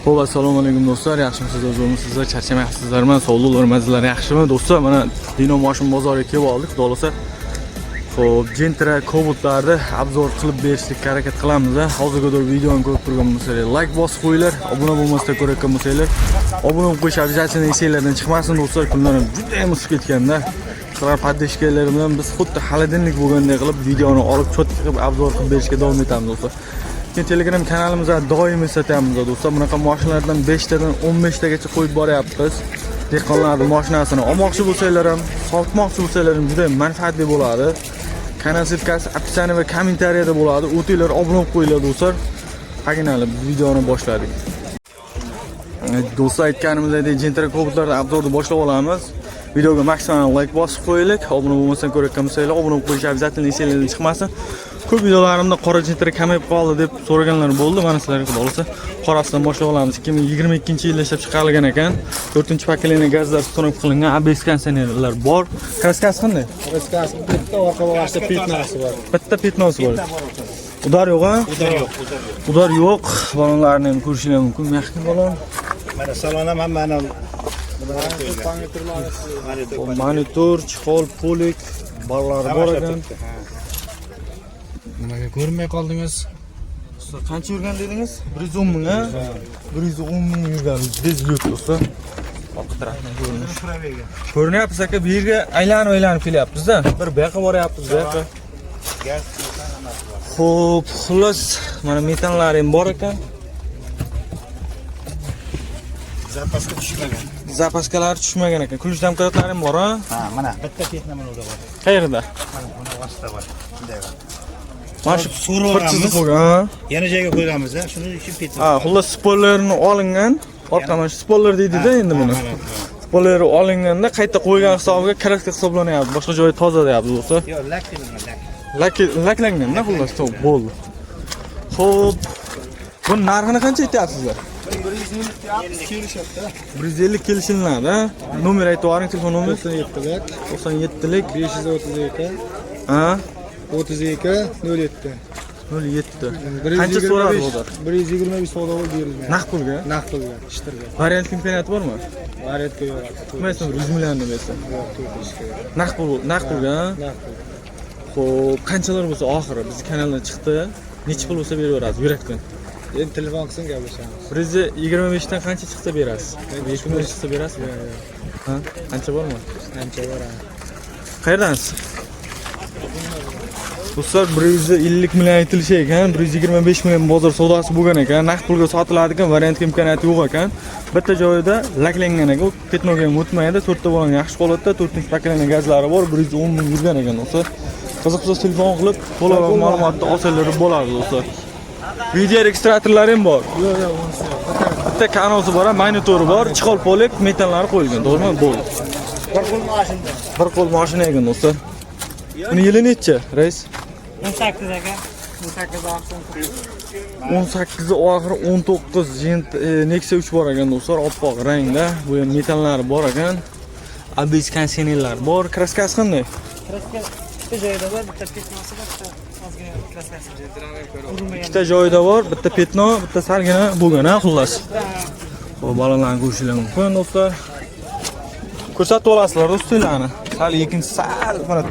Xo'p, assalomu alaykum do'stlar, yaxshimisizlar, zo'rmisizlar, charchamayapsizlarmi? Sog'liqlar, mazzalar yaxshimi? Do'stlar, mana Dino moshin bozoriga kelib oldik, xudo xohlasa. Xo'p, Gentra, Cobaltlarni обзор qilib berishlikka harakat qilamiz. Hozirga qadar videoni ko'rib turgan bo'lsanglar, like bosib qo'yinglar, obuna bo'lmasdan ko'rayotgan bo'lsanglar, obuna bo'lib qo'yish обязательно esinglardan chiqmasin do'stlar. Kunlar ham juda ham isib ketganda. Sizlar поддержка lari bilan biz xuddi холодильник bo'lganday qilib videoni olib, чётко qilib обзор qilib berishga davom etamiz do'stlar. Keyin Telegram kanalimizda doim eslatyapmiz do'stlar. Bunaqa mashinalardan 5 tadan 15 tagacha qo'yib boryapmiz. Dehqonlarning mashinasini olmoqchi bo'lsanglar ham, sotmoqchi bo'lsanglar ham juda manfaatli bo'ladi. Kanal ссылка si описание va kommentariyada bo'ladi. O'tinglar, obuna bo'lib qo'yinglar do'stlar. Погнали, biz videoni boshladik. Do'stlar, aytganimizdek Gentra, Cobaltlarda обзор ni boshlab olamiz. Videoga maksimal like bosib qo'yaylik. Obuna bo'lmasdan ko'rayotgan bo'lsanglar, obuna bo'lib qo'yish обязательно esinglardan chiqmasin. Ko'p videolarimda qora Gentra kamayib qoldi deb so'raganlar bo'ldi. Mana sizlarga xudo xohlasa qorasidan boshlab olamiz. 2022-yilda ishlab chiqarilgan ekan. 4-поколение gazlar установка qilingan, ABS konditsionerlar bor. Краска si qanday? Краска si bitta, orqa boshida пятно si bor. Bitta пятно si bor. Удар yo'q, ha? Удар yo'q, удар yo'q. Удар yo'q. Balonlarni ham ko'rishinglar mumkin. Мягкий balon. Mana salon ham hammani nimalar qo'yilgan. Monitor. Monitor, чехол, полик, barlari bor ekan. Nimaga ko'rinmay qoldingiz? Usta, qancha yurgan dedingiz? 110 ming, ha? 110 ming yurgan. Без люк do'stlar. Orqa tarafdan ko'rinish. Ko'rinyapmiz aka, bu yerga aylanib aylanib kelyapmiz-da. Bir bu yoqqa boryapmiz, bu yoqqa. Gaz. Xo'p, xullas, mana metanlari ham bor ekan. Запаска tushmagan. Запаска lari tushmagan ekan. Ключ домкрат lari ham bor, ha? Ha, mana bitta пятно mana bor. Qayerda? Mana buni ostida bor. Bunday bor. Mana shu So'rib bir chiziq olamiz. qo'ygan, ha? Yana joyga qo'yganmiz, shuni uchun пятно. Ha, xullas spoilerini olingan. Orqa mana shu spoiler deydi-da endi buni. Spoileri olinganda qayta qo'ygan hisobiga краска hisoblanyapti. Boshqa joyi toza deyapti do'stlar. Yo'q, lak deyilgan, lak. Lak laklanganda xullas, to'p bo'ldi. Xo'p. Buni narxini qancha aytyapsizlar? 150 kelishyapti. 150 kelishiladi, ha? Nomer aytib yuboring, telefon nomer. 97lik 97lik 532 ha? 32 07. 07. Qancha so'radi bozor? 125 savdo bo'lib berilgan. Naqd pulga? Naqd pulga, ishtirga. Variant imkoniyati bormi? Variantga yo'q. Tumaysan 100 million deb aytsa. Yo'q, to'y qilish kerak. Naqd pul, naqd pulga, ha? Naqd pul. Xo'p, qanchalar bo'lsa oxiri bizni kanaldan chiqdi. Necha pul bo'lsa beraverasiz yurakdan. Endi telefon qilsin, gaplashamiz. 125 dan qancha chiqsa berasiz? 5 million chiqsa berasizmi? Ha? Qancha bormi? Ancha bor, ha. Qayerdansiz? Do'stlar, 150 million aytilishi ekan, 125 million bozor savdosi bo'lgan ekan. Naqd pulga sotiladi ekan, variantga imkoniyati yo'q ekan. Bitta joyida laklangan ekan, u пятно ga ham o'tmaydi. To'rtta balon yaxshi holatda, to'rtinchi поколение gazlari bor, 110 ming yurgan ekan do'stlar. Qiziq bo'lsa telefon qilib, to'liq ma'lumotni olsanglar bo'ladi do'stlar. Video registratorlari ham bor. Yo'q, yo'q, unisi yo'q. Bitta kanosi bor, monitori bor, чехол полик, metanlari qo'yilgan, to'g'rimi? Bo'ldi. Bir qo'l mashina. Bir qo'l mashina ekan do'stlar. Buni yili necha, rais? 18 aka. 18 oxiri. 18 oxiri 19 Gent Nexia 3 bor ekan do'stlar, oppoq rangda. Bu ham metanlari bor ekan. ABS konditsionerlar bor. Краска si qanday? Краска ikkita joyida bor, bitta пятно si bor, bitta ozgina краска si. Urilmagan. Ikkita joyida bor, bitta пятно, bitta salgina bo'lgan, ha, xullas. Xo'p, bolalarni ko'rishinglar mumkin do'stlar. Ko'rsatib olasizlar do'stlarni. Sal ikkinchi sal mana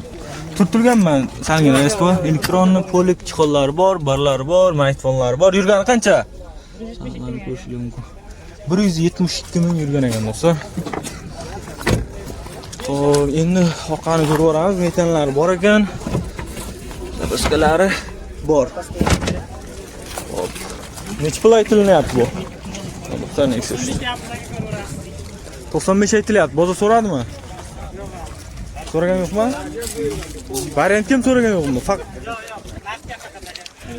turtilganman salgina respo. Elektronli полик, чехол lari bor, barlari bor, magnitofonlari bor. Yurgani qancha? Mana ko'rishinglar mumkin. 172 ming yurgan ekan do'stlar. Xo'p, endi orqani ko'rib boramiz. Metanlari bor ekan. Запаска lari bor. Xo'p. Necha pul aytilyapti bu? Bitta Nexia 3. 95 aytilyapti. Bozor so'radimi? So'ragan yo'qmi? Variant kim so'ragan yo'qmi? Faqat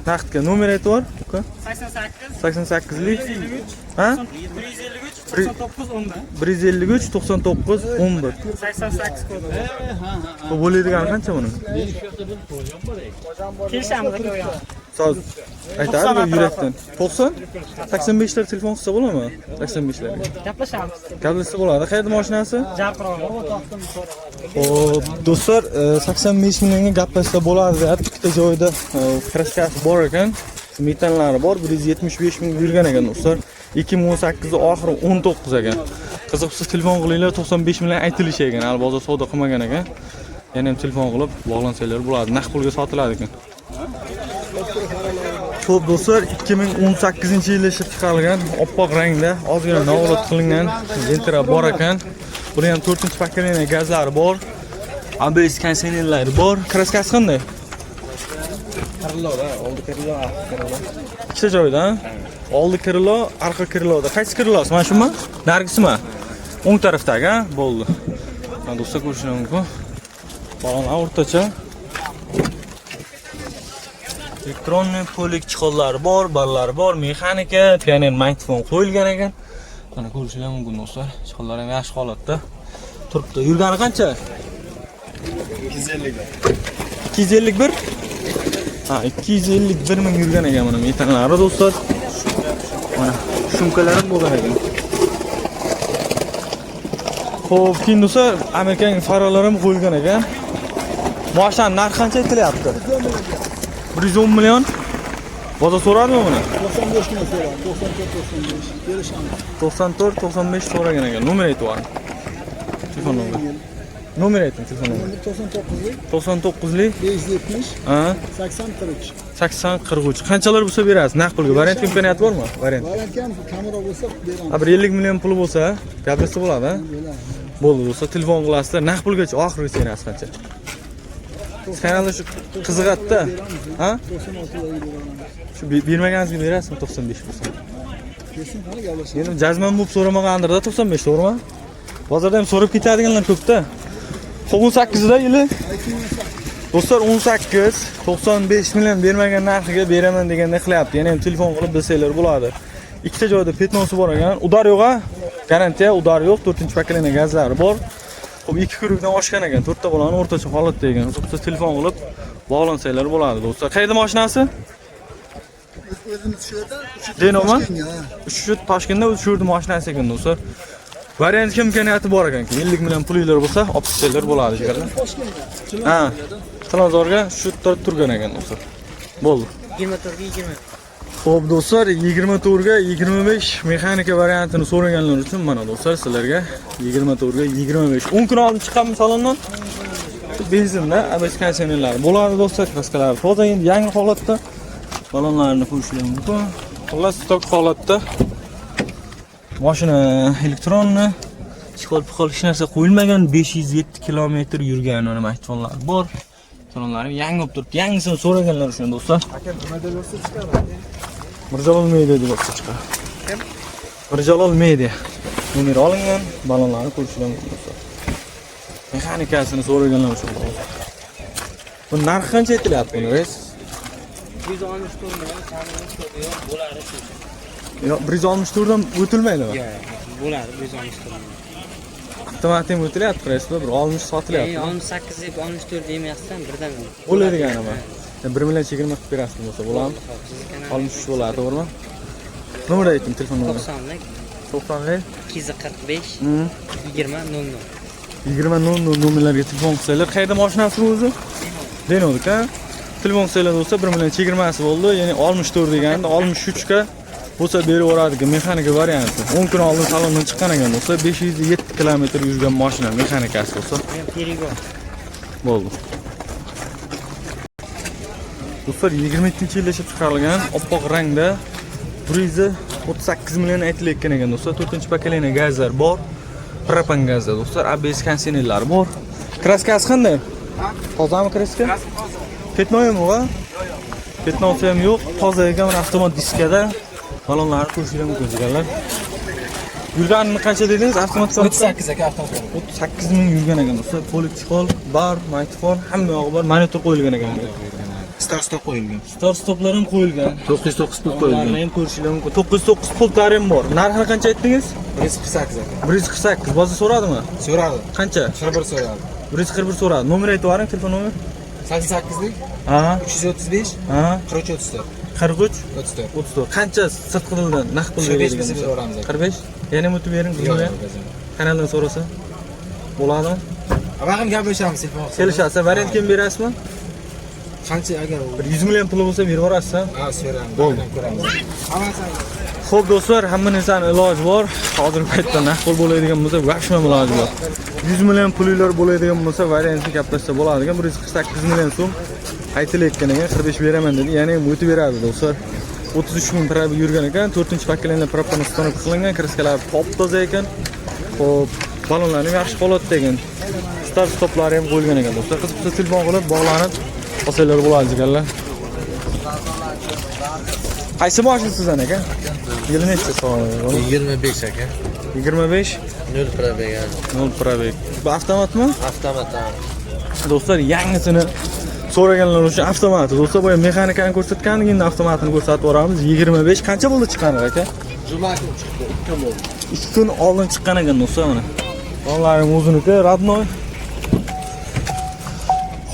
naqdga nomer aytib yubor, uka. 88 88 lik. Ha? 153 99 11. 153 99 11. 88 kodi. Bu bo'ladigan qancha buni? Kelishamiz aka u yoqda. Soz aytadi yurakdan. 90? 85 lar telefon qilsa bo'ladimi? 85 larga. Gaplashamiz. Gaplashsa bo'ladi. Qayerda mashinasi? Jarqirov. Xo'p, do'stlar, 85 millionga gaplashsa bo'ladi deyapti. Ikkita joyida краска si bor ekan. Metanlari bor, 175 ming yurgan ekan do'stlar. 2018 oxiri 19 ekan. Qiziqsa telefon qilinglar, 95 million aytilishi ekan. Hali bozor savdo qilmagan ekan. Yana ham telefon qilib bog'lansanglar bo'ladi. Naqd pulga sotiladi ekan. Xo'p do'stlar, 2018-yilda ishlab chiqarilgan oppoq rangda ozgina наворот qilingan Gentra bor ekan. Buni ham 4-поколение gazlari bor. ABS konditsionerlari bor. Краска si qanday? Крыло da, oldi крыло, arqa крыло. Ikkita joyda, ha? Oldi крыло, arqa крыло da. Qaysi крыло si? Mana shumi? Narigisimi? O'ng tarafdagi, ha? Bo'ldi. Mana do'stlar, ko'rishingiz mumkin. Balon o'rtacha. Электронный полик чехол lari bor, ballari bor, mexanika, pioner magnitofon qo'yilgan ekan. Mana ko'rishingiz mumkin do'stlar. Чехол lar ham yaxshi holatda turibdi. Yurgani qancha? 250. 251? Ha, 251 ming yurgan ekan mana metanlari do'stlar. Mana шумка lar ham bo'lgan ekan. Xo'p, keyin do'stlar, Amerikan faralari ham qo'yilgan ekan. Mashinani narxi qancha aytilyapti? 110 million. Bozor so'radimi buni? 95 ga so'radi. 94, 95. Kelishamiz. 94, 95 so'ragan ekan. Nomer aytib yuboring. Telefon nomeri. Nomer ayting, telefon nomeri. 99lik 99lik, 570 ha, 80 43. 80 43. Qanchalar bo'lsa berasiz naqd pulga? Variant imkoniyati bormi? Variant. Variant ham kamroq bo'lsa beramiz. Ha, bir 50 million puli bo'lsa, gaplashsa bo'ladi, ha? Bo'ladi. Bo'ldi do'stlar, telefon qilasizlar. Naqd pulgacha oxirgi цена si qancha? Kanalda shu qiziqadi-da. Ha? 96 larga beramiz. Shu bermaganingizga berasizmi 95 bo'lsa? Kelsin, qani gaplashamiz. Endi jazman bo'lib so'ramagandir-da 95, to'g'rimi? Bozorda ham so'rab ketadiganlar ko'p-da. Xo'p, 18da yili. Do'stlar, 18 95 million bermagan narxiga beraman deganda qilyapti. Yana ham telefon qilib bilsanglar bo'ladi. Ikkita joyda пятно si bor ekan. Удар yo'q a? Garantiya удар yo'q. 4-поколение gazlari bor. Xo'p, ikki круг dan oshgan ekan. To'rtta bolani o'rtacha holatda ekan. Qiziqsa telefon qilib bog'lansanglar bo'ladi do'stlar. Qayerda mashinasi? O'zimiz shu yerda. Denomi? Toshkentga, ha. Shu Toshkentda o'zi shu yerda mashinasi ekan do'stlar. Variantga imkoniyati bor ekan. 50 million pulinglar bo'lsa, olib chiqsanglar bo'ladi jigarlar. Toshkentga. Ha. Chilonzorga shu turgan ekan do'stlar. Bo'ldi. 24 ga 20. Xo'p do'stlar, 24 ga 25 mexanika variantini so'raganlar uchun mana do'stlar, sizlarga 24 ga 25. 10 kun oldin chiqqanmi salondan? Benzinda ABS konditsionerlari bo'ladi do'stlar, краска lari toza, endi yangi holatda. Balonlarini qo'yishlar mumkin. Xullas, stok holatda. Mashina электронный, чехол pixol hech narsa qo'yilmagan, 507 kilometr yurgan, mana magnitofonlar bor. Salonlari yangi bo'lib turibdi. Yangisini so'raganlar uchun do'stlar. Aka, nima deb bo'lsa chiqadi? Mirjalol Media deb bo'lsa chiqadi. Mirjalol Media. Nomer olingan, balonlarni ko'rishlar mumkin do'stlar. Mexanikasini so'raganlar uchun. Bu narxi qancha aytilyapti buni, rais? 164 million, kamini yo'q, bo'ladi shu. Yo'q, 164 dan o'tilmaydimi? Yo'q, bo'ladi 164 million. Avtomat ham o'tilyapti, rais, bir 60 sotilyapti. 68 deb 64 demayapsan, birdan. Bo'ladiganimi? 1 million chegirma qilib berasiz bo'lsa, bo'ladimi? Hop, sizni kanal 63 bo'ladi, to'g'rimi? Nomer ayting, telefon nomeri. 90lik 90lik 245 20 00. 20:00 nomerlarga telefon qilsanglar. Qayerda mashinasi o'zi? Denovdik, ha? Telefon qilsanglar bo'lsa, 1 million chegirmasi bo'ldi. Ya'ni 64 deganda 63 ga bo'lsa berib yuboradi mexanika varianti. 10 kun oldin salondan chiqqan ekan do'stlar. 507 kilometr yurgan mashina, mexanikasi do'stlar. Perigo. Bo'ldi. Do'stlar, 22-yilda ishlab chiqarilgan oppoq rangda 138 million aytilayotgan ekan do'stlar. 4-поколение gazlar bor. Propan gazda do'stlar, ABS konditsionerlari bor. Краска si qanday? Tozami краска? Пятно yo'qmi? Пятно si ham yo'q. Toza ekan, mana avtomat diskada. Balonlarni ko'rishinglar mumkin jigarlar. Yurganini qancha dedingiz? Avtomat 38 aka, avtomat. 38 ming yurgan ekan do'stlar. Полик чехол, bar, magnitofon, hamma yog'i bor. Monitor qo'yilgan ekan. Start stop qo'yilgan. Start stoplar ham qo'yilgan. 909 pult Ularni ham ko'rishinglar mumkin. 909 pultlari ham bor. Narxini qancha aytdingiz? 148 aka. 148. Bozor so'radimi? So'radi. Qancha? 41 so'radi. 141 so'radi. Nomer aytib yuboring, telefon nomer. 88lik Ha, 335 ha, 43 34. 43 34. 34. Qancha sirtqi dildan naqd pul 45 beradigan biz bo'lsa? beramiz aka. 45? Yana o'tib bering, Yo'q, bizga. yo'q, yo'q. Kanaldan so'rasa bo'ladimi? Vaqt gaplashamiz telefon qilsa. Kelishasiz. Variant kim berasizmi? Qancha agar Bir 100 million puli bo'lsa berib yuborasiz. Ha, so'ramiz. Bo'ldi. Ko'ramiz. Hammasi. Xo'p do'stlar, hamma narsani iloji bor. Hozirgi paytda naqd pul bo'ladigan bo'lsa, вообще iloji bor. 100 million pulinglar bo'ladigan bo'lsa, variantni gaplashsa bo'ladigan. 148 million so'm aytilayotgan ekan, 45 beraman dedi. Yana ham o'tib beradi do'stlar. 33 ming пробег yurgan ekan. 4-поколение пробка ni установка qilingan, краска lari top toza ekan. Xo'p, balonlari ham yaxshi holatda ekan. Start stoplari ham qo'yilgan ekan do'stlar. Qiziq bo'lsa telefon qilib bog'lanib olsanglar bo'ladi jigarlar. Qaysi mashina sizdan aka? Yili necha savol? 25 aka. 25 0 пробег. 0 пробег. Bu avtomatmi? Avtomat. Ha. Do'stlar, yangisini so'raganlar uchun avtomat. Do'stlar, boya mexanikani ko'rsatgan, endi avtomatini ko'rsatib yuboramiz. 25 qancha bo'ldi chiqqani aka? Juma kuni chiqdi, 2 kun bo'ldi. 2 kun oldin chiqqan ekan do'stlar mana. Onlarim o'ziniki, родной.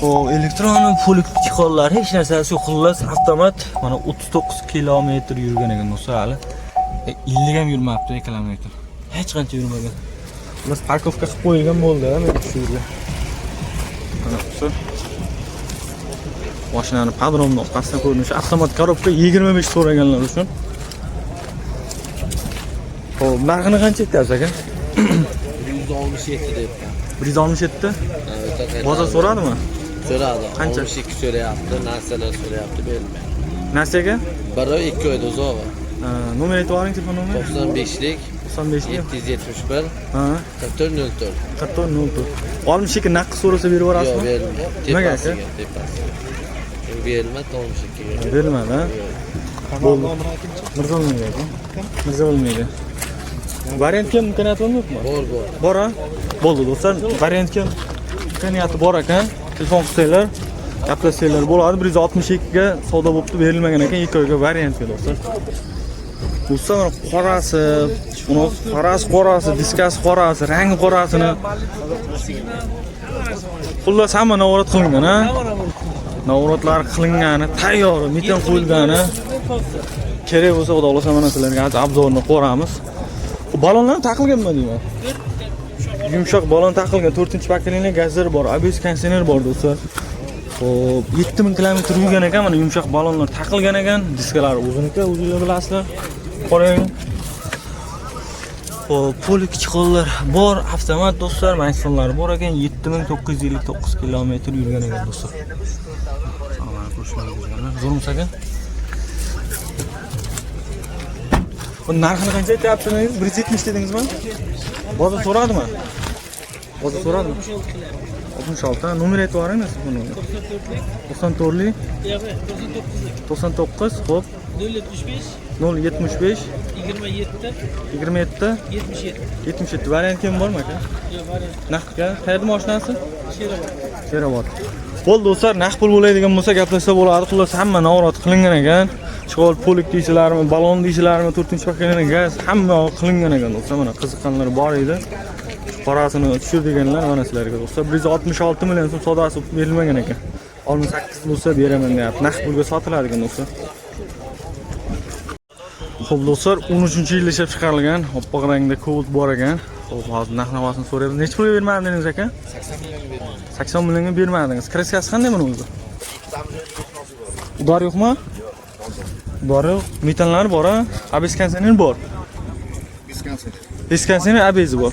Xo'p, elektron пулик чехол lar hech narsasi yo'q, xullas avtomat. Mana 39 kilometr yurgan ekan do'stlar hali. 50 ham yurmabdi kilometr. Hech qancha yurmagan. Xullas парковка qilib qo'yilgan bo'ldi, men shu yerga. Mana do'stlar. Mashinani подробно orqasidan ko'rinishi. Avtomat коробка 25 so'raganlar uchun. Xo'p, narxini qancha aytyapsiz aka? 167 debdi. 167? Ha, o'ta qaytardi. Bozor so'radimi? So'radi. Qancha? 62 so'rayapti, narsalar so'rayapti, berilmayapti. Narsaga? Bir oy, 2 oyda uzog'i. Ha, nomer aytib yuboring, telefon nomeri. 95lik 95 lik. 771 Ha, 44 04. 44 04. 62 naqd so'rasa berib Yo'q, yuborasizmi? berilmayapti. Nimaga aka? Tepasiga, tepasiga. Berilmadi 62 ga. Berilmadi, ha? Bo'ldi. Mirzo Ulug'bek aka. Mirzo Ulug'bek. Variantga imkoniyati bormi yo'qmi? Bor, bor. Bor ha? Bo'ldi do'stlar, variantga imkoniyati bor ekan. Telefon qilsanglar, gaplashsanglar bo'ladi. 162 ga savdo bo'libdi, berilmagan ekan 2 oyga variantga do'stlar. Do'stlar, mana qorasi, uni qorasi qorasi, diskasi qorasi, rangi qorasini. Xullas hamma наворот qilingan, ha? Наворот lar qilingani, tayyor, metan qo'yilgani. Kerak bo'lsa, xudo xohlasa mana sizlarga hozir обзор ni ko'ramiz. Bu balonlar ham taqilganmi deyman? Yumshoq balon taqilgan, 4-поколение gazlar bor, ABS konditsioner bor do'stlar. Xo'p, 7000 kilometr yurgan ekan, mana yumshoq balonlar taqilgan ekan, diskalari o'ziniki, o'zinglar bilasizlar. Qarang. Xo'p, пулик чехол lar bor, avtomat do'stlar, magnitofonlari bor ekan, 7959 kilometr yurgan ekan do'stlar. Mana ko'rishingiz mumkin. Zo'rmiz aka? Bu narxini qancha aytyapsiz? 170 dedingizmi? Bozor so'radimi? Bozor so'radimi? 66. Nomer aytib yuboring buni. 94 lik 99, xo'p, 075 075 27 27 77. 77. Variant kim bormi aka? Yo'q, variant. Naqdga. Qayerda mashinasi? Sherobod. Sherobod. Bo'ldi do'stlar, naqd pul bo'ladigan bo'lsa gaplashsa bo'ladi. Xullas hamma наворот qilingan ekan. Чехол пулик deysizlarmi, balon deysizlarmi, 4-поколение gaz hamma qilingan ekan do'stlar. Mana qiziqqanlar bor edi. Qorasini tushir deganlar mana sizlarga do'stlar. 166 million so'm savdosi berilmagan ekan. 68 bo'lsa beraman deyapti. Naqd pulga sotiladi ekan do'stlar. Xo'p do'stlar, 13-yilda ishlab chiqarilgan oppoq rangda Cobalt bor ekan. Xo'p, hozir narx navosini so'raymiz. Necha pulga bermadingiz aka? 80 millionga berdim. 80 millionga bermadingiz. Краска si qanday buni o'zi? Удар yo'qmi? Удар yo'q. Metanlari bor a? ABS konditsioner bor. ABS konditsioner ABS bor.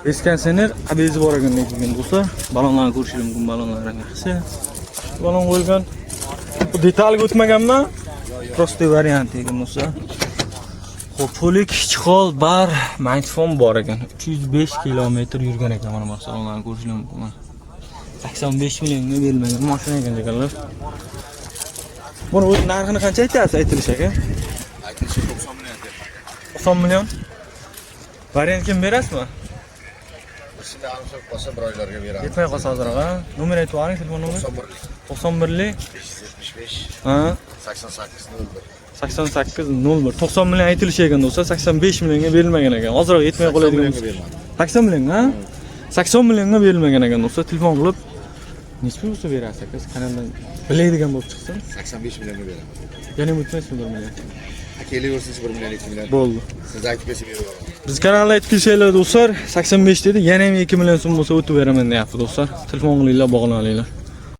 ABS konditsioner ABS bor ekan lekin do'stlar. Balonlarni ko'rishingiz mumkin, balonlar yaxshi. Balon qo'yilgan. Bu detalga o'tmaganmi? Простой variant ekan do'stlar. Xo'p, пулик, чехол bar, magnitofon bor ekan. 305 kilometr yurgan ekan mana bu salonlarni ko'rishingiz mumkin. Mana. 85 millionga berilmagan mashina ekan deganlar. Buni o'zi narxini qancha aytyapsiz aytilish aka? Aytilishi 90 million deyapman. 90 million. Variant kim berasizmi? Shunda aniq qolsa bir oylarga beramiz. Yetmay qolsa hozir ha. Nomer aytib yuboring, telefon nomeri. 91 91 lik 575 ha 88 01. 88 01. 90 million aytilishi ekan do'stlar, 85 millionga berilmagan ekan. Ozroq yetmay qoladigan millionga bo'lsa. bermadim. 80 million ha? 80 millionga berilmagan ekan do'stlar. Telefon qilib necha pul bo'lsa berasiz aka? Siz kanaldan biladigan bo'lib chiqsin. 85 millionga beraman. Yana o'tmaysizmi 1 million? Kelaversangiz 1 million 2 million. Bo'ldi. Siz aytib kelsa berib yuboraman. Biz kanalda aytib kelsanglar do'stlar, 85 dedi, yana ham 2 million so'm bo'lsa o'tib beraman deyapti do'stlar. Telefon qilinglar, bog'laninglar.